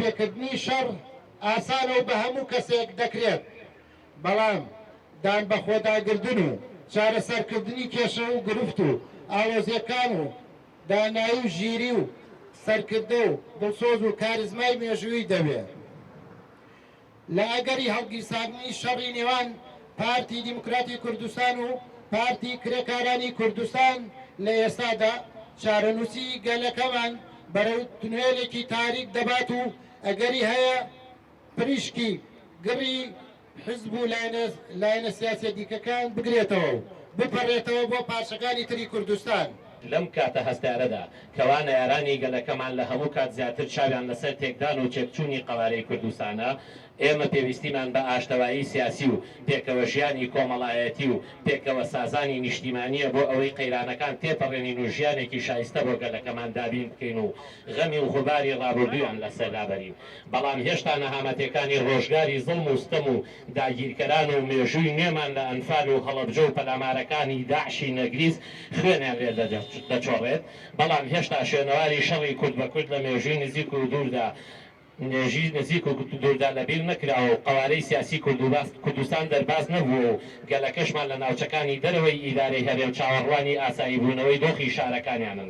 دەستپێکردنی شەڕ ئاسانە و بە هەموو کەسێک دەکرێت، بەڵام دانبەخۆداگردن و چارەسەرکردنی کێشە و گرفت و ئاڵۆزییەکان و دانایی و ژیری و سەرکردە و دڵسۆز و کاریزمای مێژوویی دەوێ. لە ئەگەری هەڵگیرساندنی شەڕی نێوان پارتی دیموکراتی کوردستان و پارتی کرێکارانی کوردستان لە ئێستادا چارەنووسی گەلەکەمان بەرەو تونێلێکی تاریک دەبات و ئەگەری هەیە پریشکی گڕی حزب و لایەنە سیاسیە دیکەکان بگرێتەوە و بپەڕێتەوە بۆ پارچەکانی تری کوردستان. لەم کاتە هەستیارەدا کەوا نەیارانی گەلەکەمان لە هەموو کات زیاتر چاویان لەسەر تێکدان و تێکچوونی قەوارەی کوردستانە، ئێمە پێویستیمان بە ئاشتەوایی سیاسی و پێکەوەژیانی کۆمەڵایەتی و پێکەوە سازانی نیشتیمانییە بۆ ئەوەی قەیرانەکان تێپەڕێنین و ژیانێکی شایستە بۆ گەلەکەمان دابین بکەین و غەمی و غوباری ڕابوردوویان لەسەر لابەرین. بەڵام هێشتا نەهامەتێکانی ڕۆژگاری زوڵم و ستەم و داگیرکەران و مێژووی نوێمان لە ئەنفال و هەڵەبجە و پەلامارەکانی داعشی نەگریس خوێنیان لێ دەچۆڕێت، بەڵام هێشتا شوێنەواری شەڕی کورد بە کورد لە مێژووی نزیک و دووردا مێژووی نزیک و دووردا لەبیر نەکراوە و قەوارەی سیاسی کوردستان دەرباز نەبووە و گەلەکەشمان لە ناوچەکانی دەرەوەی ئیدارەی هەرێم چاوەڕوانی ئاساییبوونەوەی دۆخی شارەکانیانن.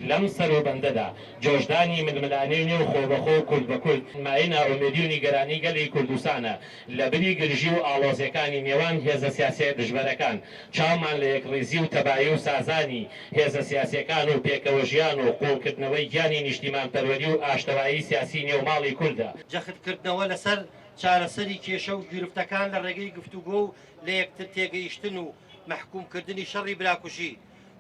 لەم سەروبەندەدا جۆشدانی ململانێی نێو خۆبەخۆ و کورد بە کورد مایەی نائومێدی و نیگەرانی گەلی کوردستانە. لە بری گرژی و ئاڵۆزیەکانی نێوان هێزە سیاسیە دژبەرەکان، چاومان لە یەکڕیزی و تەبایی و سازانی هێزە سیاسیەکان و پێکەوەژیان و قووڵکردنەوەی گیانی نیشتیمانپەروەری و ئاشتەوایی سیاسی نێو ماڵی کوردە. جەختکردنەوە لەسەر چارەسەری کێشە و گرفتەکان لە ڕێگەی گفتوگۆ و لەیەکتر تێگەیشتن و مەحکومکردنی شەڕی براکوژی،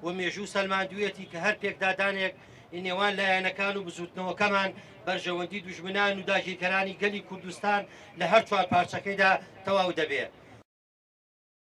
و مێژوو سەلماندوویەتی کە هەر پێکدادانێک ی نێوان لایەنەکان و بزووتنەوەکەمان بەرژەوەندی دوژمنان و داگیرکەرانی گەلی کوردستان لە هەر چوار پارچەکەیدا تەواو دەبێ.